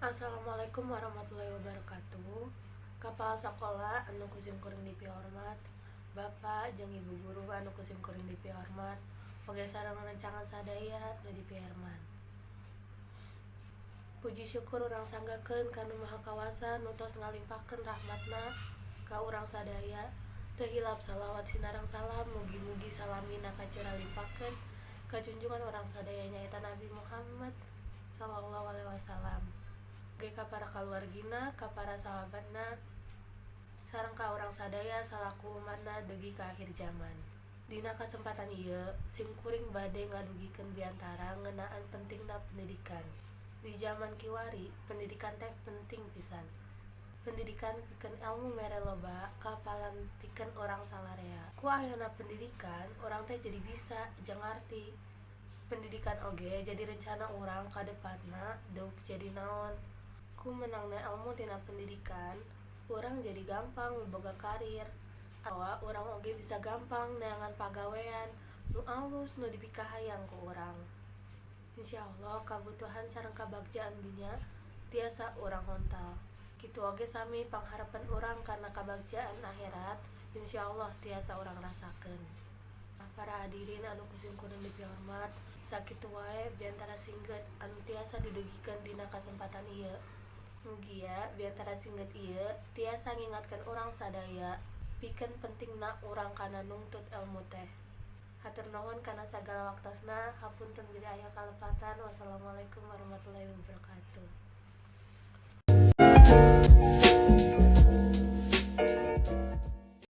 Assalamualaikum warahmatullahi wabarakatuh. Kepala sekolah anu ku simkuring dipihormat, Bapak jeung Ibu guru anu ku simkuring dipihormat, oge sareng rencangan sadaya nu dipihormat. Puji syukur urang sanggakeun ka Nu Maha Kawasa nu tos ngalimpahkeun rahmatna ka urang sadaya. Teu hilap salawat sinareng salam mugi-mugi salamina kacurah limpahkeun ka junjungan urang sadaya, nyaeta Nabi Muhammad sallallahu alaihi wasallam, ge ka para kaluargina, ka para sahabatna, sareng ka urang sadaya salaku umatna dugi ka akhir zaman. Dina kasempatan ieu simkuring bade ngadugikeun biantara ngeunaan pentingna pendidikan. Di zaman kiwari pendidikan teh penting pisan. Pendidikan pikeun elmu mere loba kahapalan pikeun urang salarea. Ku ayana pendidikan, urang teh jadi bisa jeung ngarti. Pendidikan oge jadi rencana urang ka depanna deuk jadi naon. Ku meunangna elmu tina pendidikan, urang jadi gampang miboga karir atawa urang oge bisa gampang neangan pagawean nu alus, nu dipikahayang ku urang. Insyaallah kabutuhan sareng kabagjaan dunya tiasa urang hontal. Kitu oge sami pangharepan urang kana kabagjaan akhirat, insyaallah tiasa urang rasakeun. Para hadirin anu ku simkuring dipihormat, sakitu wae biantara singget anu tiasa didugikeun dina kasempatan ieu. Mugia biantara singget ieu tiasa ngingatkeun urang sadaya pikeun pentingna urang kana nungtut elmu teh. Hatur nuhun kana sagala waktosna, hapunten bilih aya kalepatan. Wassalamualaikum warahmatullahi wabarakatuh.